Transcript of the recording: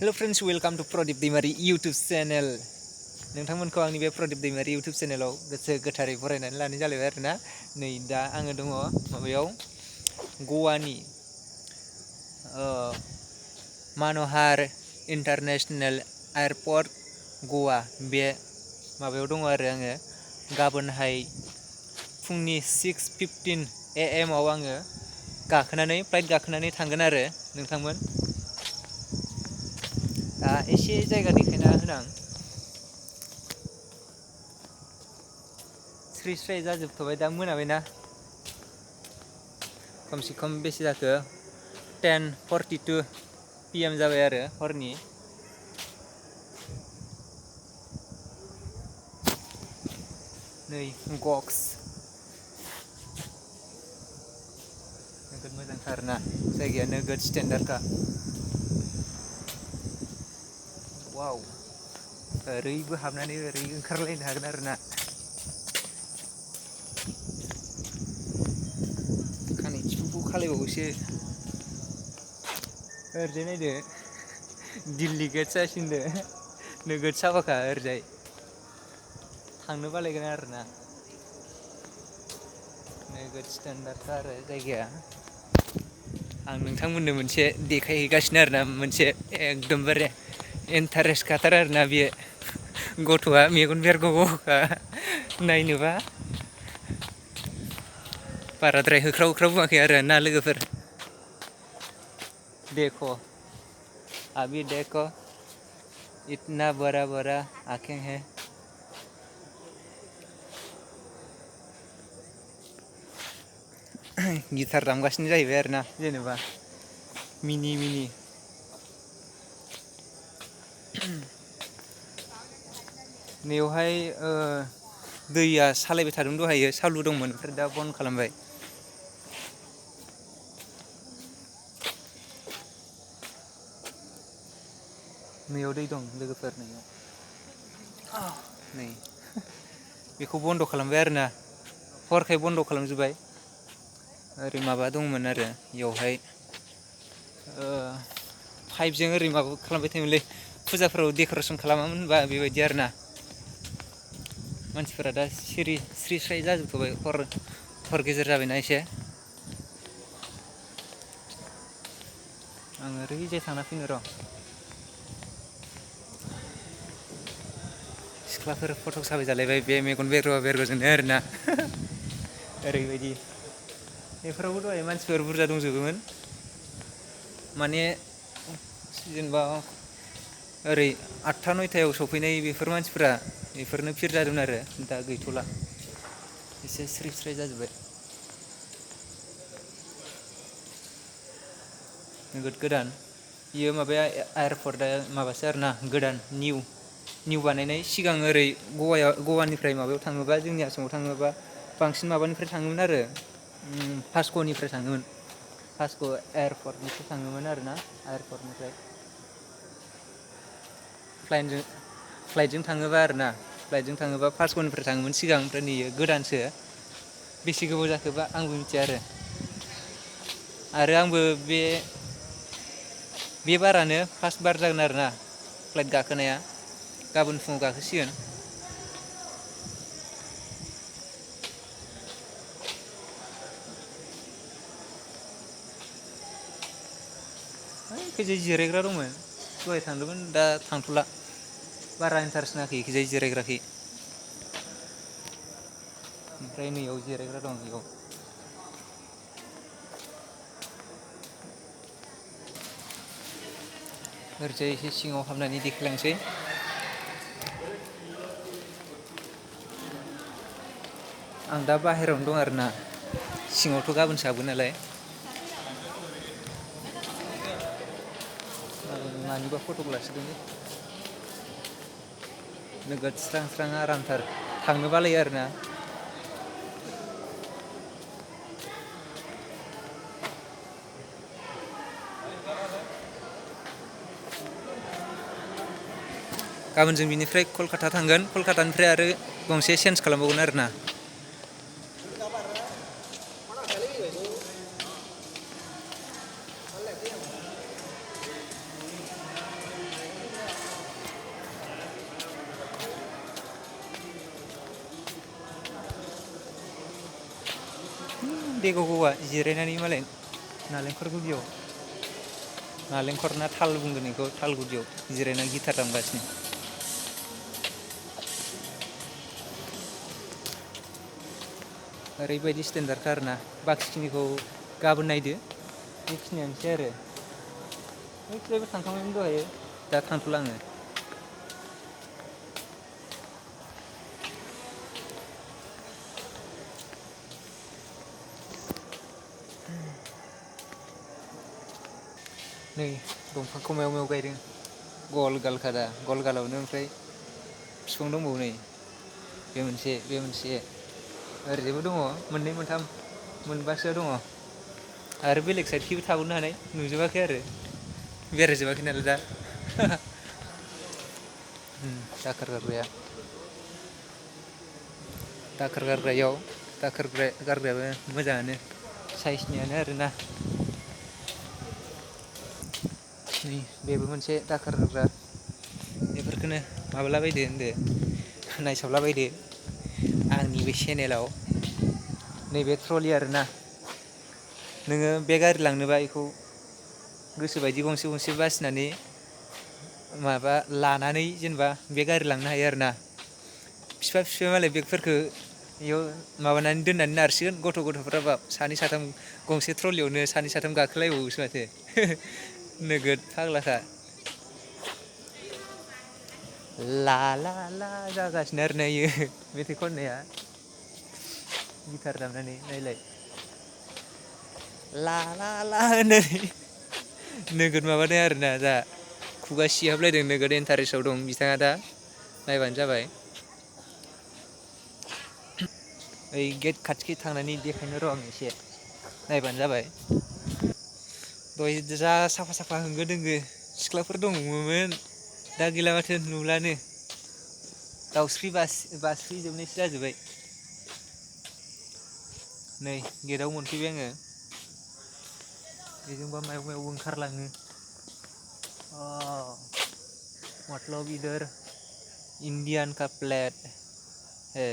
Hello friends, welcome to Pradip Dimari YouTube channel. नोंथांमोनखौ आंनि बे प्रदीप दैमारि YouTube चेनेलाव गोसो गोथारै बरायनानै लानाय जालायबाय आरोना। नै दा आङो दङ माबायाव गवानि मान'हार इन्टारनेशनेल एयारपर्ट गवा बे माबायाव दङ आरो आङो गाबोनहाय फुंनि 6:15 AM आव आङो फ्लाइट गाखोनानै थांगोन आरो नोंथांमोन। दा एसे जायगा देखायना होनां स्रि स्राय जाजोबथ'बाय दा मोनाबायना खमसे खम बेसे जाखो 10:42 PM जाबाय आरो हरनि। नै गक्स नोगोद मोजांथार ना जायगाया नोगोद स्टेन्डार्डखा। वाव ओरैबो हाबनानै ओरै ओंखारलायनो हागोन आरोना। खानाय थिफुखौ खालायबावोसो ओरैजाय नायदो दिल्ली गेट जासिनदो नोगोद साफाखा ओरैजाय थांनो बालायगोन आरोना। नोगोद स्टेन्डार्डखा आरो जायगाया। आं नोंथांमोननो मोनसे देखायहैगासिनो आरोना मोनसे एकदमबारे इन्टारेस्ट खाथार आरोना बेयो गथ'आ मेगन बेरगगखा नायनोबा बाराद्राय होख्राव होख्राव बुङाखै आरो ना लोगोफोर। देखो अभी देखो इतना बड़ा बड़ा आँखें हैं। गिटार दामगासिनो जाहैबाय आरोना जेनेबा मिनि नैयावहाय दैया सालायबाय थादों दहायो सालु दंमोन ओमफ्राय दा बन्द खालामबाय। नैयाव दै दं लोगोफोर नैयाव नै बेखौ बन्द खालामबाय आरोना हरखाय बन्द खालामजोब्बाय। ओरै माबा दंमोन आरो बेयावहाय पाइपजों ओरै माबा खालामबाय थायोमोनलै फुजाफोराव डेक'रेसन खालामामोन होनबा बेबायदि आरोना। मानसिफोरा दा स्रि स्राय जाजोबथ'बाय हर गेजेर जाबायना एसे। आं ओरैजाय थांना फैनो र'। सिख्लाफोर फट' साफाय जालायबाय बे मेगन बेरग'जोंनो आरोना ओरैबायदि। बेफोरावबो दहाय मानसिफोर बुरजा दंजोबोमोन माने जेनेबा ओरै 8-9 सफैनाय बेफोर मानसिफ्रा बेफोरनो फिर जादोंमोन आरो दा गैथ'ला एसे स्रि स्राय जाजोब्बाय। नोगोद गोदान बियो माबाया एयारपर्टआ माबासो आरोना गोदान निउ बानायनाय। सिगां ओरै गवानिफ्राय माबायाव थाङोबा जोंनि आसामाव थाङोबा बांसिन माबानिफ्राय थाङोमोन आरो भास्क'निफ्राय थाङोमोन। भास्क' एयारपर्टनिफ्राय थाङोमोन आरोना एयारपर्टनिफ्राय फ्लाइटजों थाङोबा आरोना फ्लाइटजों थाङोबा भास्क'निफ्राय थाङोमोन सिगां। ओमफ्राय नैयो गोदानसो बेसे गोबाव जाखोबा आंबो मिथिया आरो आंबो बे बारानो फार्स्ट बार जागोन आरोना फ्लाइट गाखोनाया। गाबोन फुङाव गाखोसिगोन। ओइखिजाय जिरायग्रा दंमोन दहाय थांदोंमोन दा थांथ'ला बारा इन्टारेस्ट नाङाखै इखिजाय जिरायग्राखै। ओमफ्राय नैयाव जिरायग्रा दं बेयाव ओरैजाय एसे सिङाव हाबनानै देखायलांसै। आं दा बाहेरायावनो दं आरोना सिङावथ' गाबोनसो हाबगोन नालाय। मानिबा फट'क लाखिदोंलै नोगोद स्रां स्रां आरामथार थांनो बालायो आरोना। गाबोन जों बिनिफ्राय कलकाता थांगोन। कलकातानिफ्राय आरो गंसे चेन्ज खालामबावगोन आरोना। देगावगौवा जिरायनानै मालाय नालेंखर गुदियाव नालेंखर ना थाल बुंगोन बेखौ थाल गुदियाव जिरायनानै गिटार दामगासिनो। ओरैबायदि स्टेन्डार्डखा आरोना बाखिखिनिखौ गाबोन नायदो बेखिनियानोसै आरो बैथिंजायबो थांखांबायमोन दहायो दा थांथ'ला आङो। नै दंफांखौ मायाव मायाव गायदों गल गालखादा गल गालावनो ओमफ्राय बिफां दंबावो नै बे मोनसे ओरैजायबो दङ मोननै मोनथाम मोनबासोआ दङ आरो बेलेग साइडखिबो थाबावनो हानाय नुजोबाखै आरो बेरायजोबाखै नालाय दा दाखोर गारग्राया दाखोर गारग्रायाव दाखोर गारग्रायाबो मोजाङानो साइसनियानो आरोना। नै बेबो मोनसे दाखोर गारग्रा बेफोरखौनो माबालाबायदो होनदो नायसाबलाबायदो आंनि बे चेनेलाव नैबे ट्रलि आरोना नोङो बे गारि लांनोबा बेखौ गोसोबायदि गंसे गंसे बासिनानै माबा लानानै जेनेबा बे गारि लांनो हायो आरोना फिफा मालाय बेगफोरखौ बेयाव माबानानै दोननानै नारसिगोन गथ'फ्रा बाब सानै साथाम गंसे ट्रलियावनो सानै साथाम गाखोलायबावोसो माथो नोगोद फाग्लाखा ला ला ला जागासिनो आरोना इयो मेथाइ खननाया गिटार दामनानै नायलाय ला ला ला होननानै नोगोद माबादों आरोना दा खुगा सिहाबलायदों नोगोद इन्टारेस्टआव दं बिथाङा दा नायबानो जाबाय। ओइ गेट खाथिखै थांनानै देखायनो र' आं एसे नायबानो जाबाय। दहाय जा साफा साफा होंगो दोंगो सिख्लाफोर दङमोन दा गैला माथो नुलानो दाउस्रि बास्रिजोबनायसो जाजोब्बाय। नै गेटआव मोनफैबाय आङो बेजोंबा मायाव मायाव ओंखारलाङो मतलब इधर इण्डियान का प्लेट है